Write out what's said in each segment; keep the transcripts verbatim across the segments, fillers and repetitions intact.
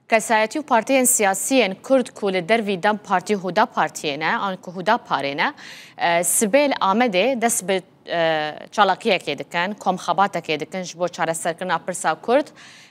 Kesayetî û partiyên siyasî yên Kurd ku li dervî DEM Partî Huda Partiyê ne, an ku Huda Parê ne, e, sibê li Amedê dest bi, e, çalakiyekê dikin, komxebatekê dikin ji bo çareserkirina pirsa Kurd.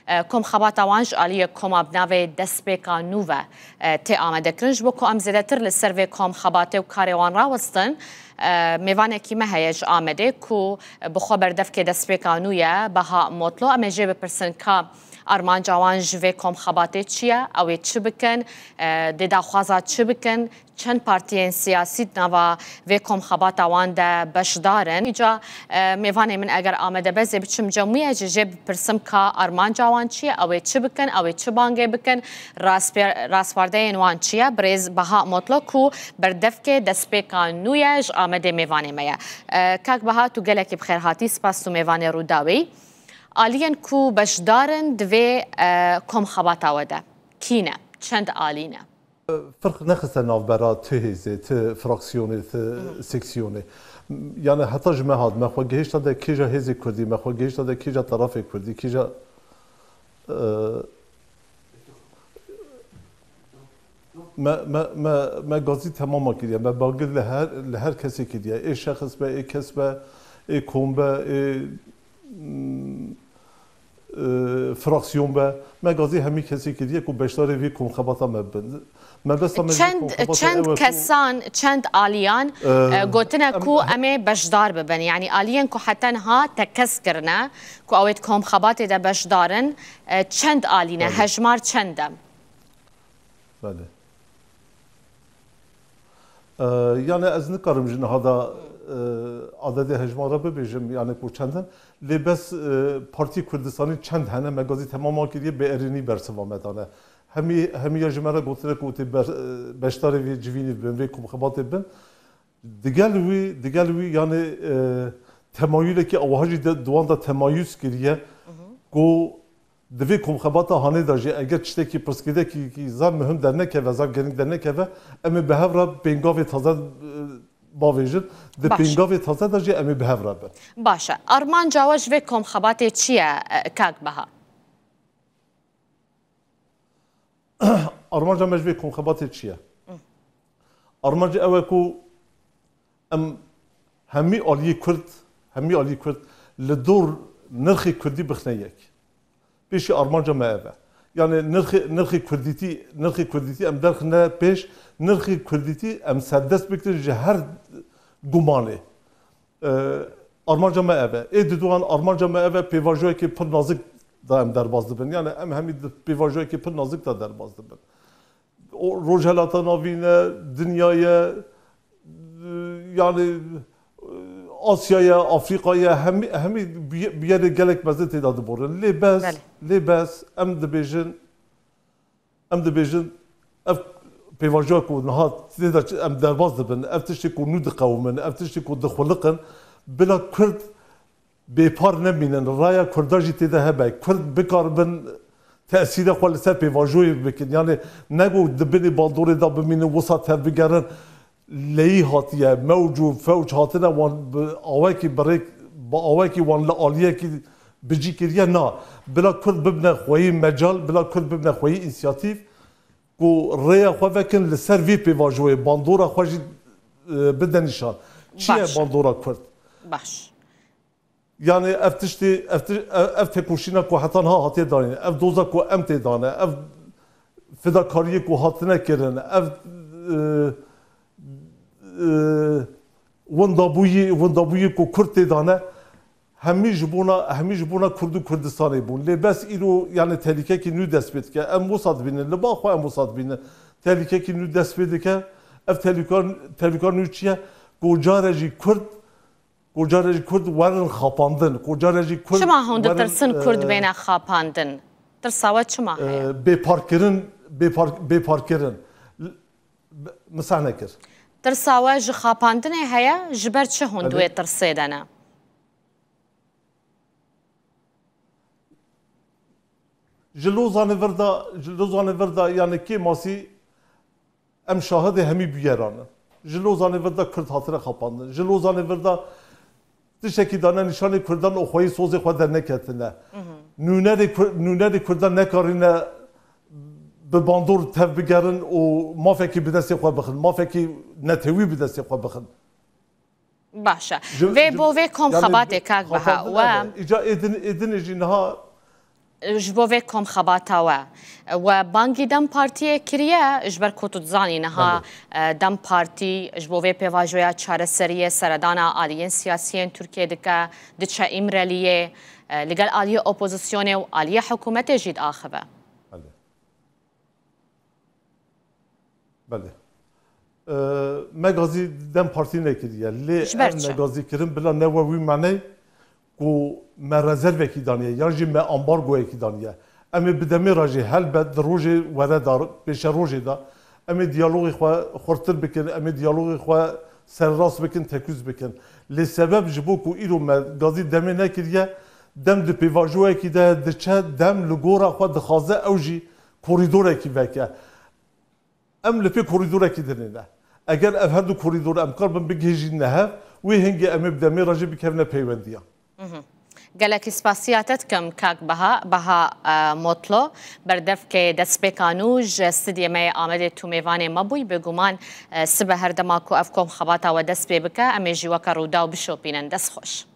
E, komxebata wan ji aliyê koma bi navê Destpêka Nû ve, e, tê amadekirin. Ji bo ku em zêdetir li ser vê komxebatê û karê wan rawestin, e, mêvanekî me heye ji Amedê ku bi xwe berdevkê Destpêka Nû ye, Beha Motlo. Em ê jê bipirsin ka armanca wan ji vê komxebatê çi ye, ew ê çi bikin, e, dê daxwaza çi bikin, çend partiyên siyasî di nava vê komxebata wan de beşdar in. Îca, e, mêvanê min eger amade be, ez ê biçim cem wî, ez jê bipirsim ka armanca wan çi ye, ew ê çi bikin, ew ê çi bangê bikin, raspê-, raspardeyên wan çi ye? Birêz Beha Motlo ku berdevkê Destpêka Nû ye ji Amedê mêvanê me ye. E, kak Beha, tu gelekî bi xêr hatî, spas tu mêvanê Rûdawê yî. Aliyên ku beşdar in di vê, e, komxebata we de kî ne? Çend alî ne? Firq nexiste navbera ti hêzê, ti fraksiyonê, ti seksiyonê. Yani heta ji me hat, me xwe gihişta de kêja hêzê kurdî, me xwe gihişta de kêja terafê kurdî, kêja, e, me, me, me, me gazî temama kiriye. Me bagir li her, li her kesê kiriye. Ê şexs be, ê kes be, ê kom be, ê, mm, e, fraksiyon be, me gazî hemî kesê kiriye ku beşdarê vî komxebata me bibin. Mebesta me ji vî Çend, komxebata çend ew e ku kesan, çend aliyan, e, e, gotine em, ku he- em ê beşdar bibin. Yani aliyên ku heta niha tekez kirine, ku ew ê di komxebatê de beşdar in, e, çend alî ne, Belê. Hejmar çend e? Belê. E, yani ez nikarim ji niha da, e, adedê hejmara bibêjim, yani ku çend in. Lê bes, e, Partî Kurdistanî çend hene, me gazî temama kiriye, bê erênî bersiva me dane. Hemî, hemiya ji me re gotine ku tê ber-, e, beşdarê vê civînî bin, vê komxebatê bin. Digel wî, digel wî, yani, e, temayulekî awiha jî de, di wan de temayus kiriye ku Di vê komxebata hanê de jî eger tiştekî pirsgirêkî zaf muhim dernekeve, zaf girîng dernekeve, em ê bi hev re pêngavê taze, e, bavêjin. Di Baş. pêngavê taze de jî em ê bi hev re bin. Baş e. Armanca we ji vê komxebatê çi ye, e, kak Beha? Armanca me ji vê komxebatê çi ye? Armanc ew e ku em hemî aliyê Kurd, hemî aliyê Kurd li dor nirxê Kurdî bixine yek. Pêşî armanca me ev e. Yani nirxê, nirxê Kurdîtî, nirxê Kurdîtî em derxine pêş, nirxê Kurdîtî em serdest bikirin ji her gumanê. Ee, armanca me ev e. Ê didoyan armanca me ev e, pêvajoyekê pir nazik da em derbas dibin. Yani em hemî di pêvajoyekê pir nazik da derbas dibin. O Rojhelata Navîn e, dinya ye, yani, e, Asya ye, Afrîka ye, hemî, hemî bi ye-, bi yerê gelek mezin tê de diborin. Lê bes, Belê. lê bes, em dibêjin, em dibêjin, ev pêvajoya ku niha tê de em derbas dibin, ev tiştê ku nû diqewimin, ev tiştê ku dixuliqin, bila Kurd bêpar nemînin, raya Kurda jî tê de hebe. Kurd bikaribin tesîra xwe li ser pêvajoyê bikin. Yani ne ku di binê bandorê de bimînin, wisa tevbigerin, leyî hatiye, mewc û fewc hatine wan bi awekî bi rêk, bi awekî wan li aliyekî bi cî kiriye. Na, bila Kurd bibine xweyî mecal, bila Kurd bibine xweyî însiyatîf, ku rêya xwe vekin li ser vê pêvajoyê, bandora xwe jî, e, bide nîşan. Çi ye Baş. bandora Kurd? Baş. Yani ev tiştê, ev ti-, ev, ev têkoşîna ku heta niha hatiye danîn, ev doza ku em tê dane, ev fidakariyê ku hatine kirin, ev, e, e, windabûyî, windabûyî ku Kurd tê dane, hemî ji bona, hemî ji bona Kurd û Kurdistanê bûn. Lê bes îro, yani tehlîkekî nû dest pê dike. Em wisa dibînin, li ba xwe em wisa dibînin. Tehlîkekî nû dest pê dike. Ev tehlîka, tehlîka nû çi ye? Ku care jî Kurd Ku care jî Kurd werin xapandin, ku care jî Kurd Çima hûn werin, ditirsin Kurd e, bêne xapandin? Tirsa we çima e, heye? Bêparkirin, bêpar-, bêparkirin. L-, b-, min sehne kir. Tirsa we ji xapandinê heye, ji ber çi hûn di Belê. wê tirsê de ne? Ji Lozanê vir de, ji Lozanê vir de, yani kêmasî Em şahidê hemî bûyeran in. Ji Lozanê vir de Kurd hatine xapandin. Ji Lozanê vir de tiştekî dane nîşanê Kurdan û xweyî sozê xwe derneketine. Nûnerê Kur-, nûnerê Kurdan nekarîne, bi bandor tev bigerin û mafekî bi destê xwe bixin, mafekî netewî bi destê xwe bixin. Baş e. Vê bo vê kom xebatê kak Beha we. Îca êdin êdinê jî niha Ji bo vê kom xebata we. We bangî DEM Partiyê kiriye, ji ber ku tu dizanî niha e, DEM Partî ji bo vê pêvajoya çareseriyê seredana aliyên siyasiyên Tirkiyê dike, diçe Îmreliyê, e, li gel aliyê opozisyonê û aliyê hikûmetê jî diaxive. Belê. Belê. E, me gazî DEM Partî nekiriye. Lê Ji ber ev çi? negazîkirin bila ne we wî maney ku me rezervekî daniye yan jî me ambargoyekî daniye. Em ê bi demê re jî helbet di rojê were de, pêşerojê de em ê diyalogê xwe xurtir bikin, em ê diyalogê xwe serrast bikin, tekûz bikin. Lê sebeb ji bo ku îro me gazî DEMê nekiriye, DEM di pêvajoyekî de diçe, DEM li gora xwe dixwaze ew jî korîdorekî veke. Em li pê korîdorekî dinê ne. Eger ev her du korîdor em karibin bigihêjîne hev, wê hingê em ê bi DEMê re jî bikevine peywendiyan. Gelekî spasiya te dikim kak Beha, Beha e, Motlo. Berdevkê destpêka nû ji stûdiyê me yê Amedê tu mêvanê me bûyî. Bêguman e, sibe her dema ku ev kom xebata we dest pê bike, em ê jî weke Rûdaw bişopînin. Dest xweş.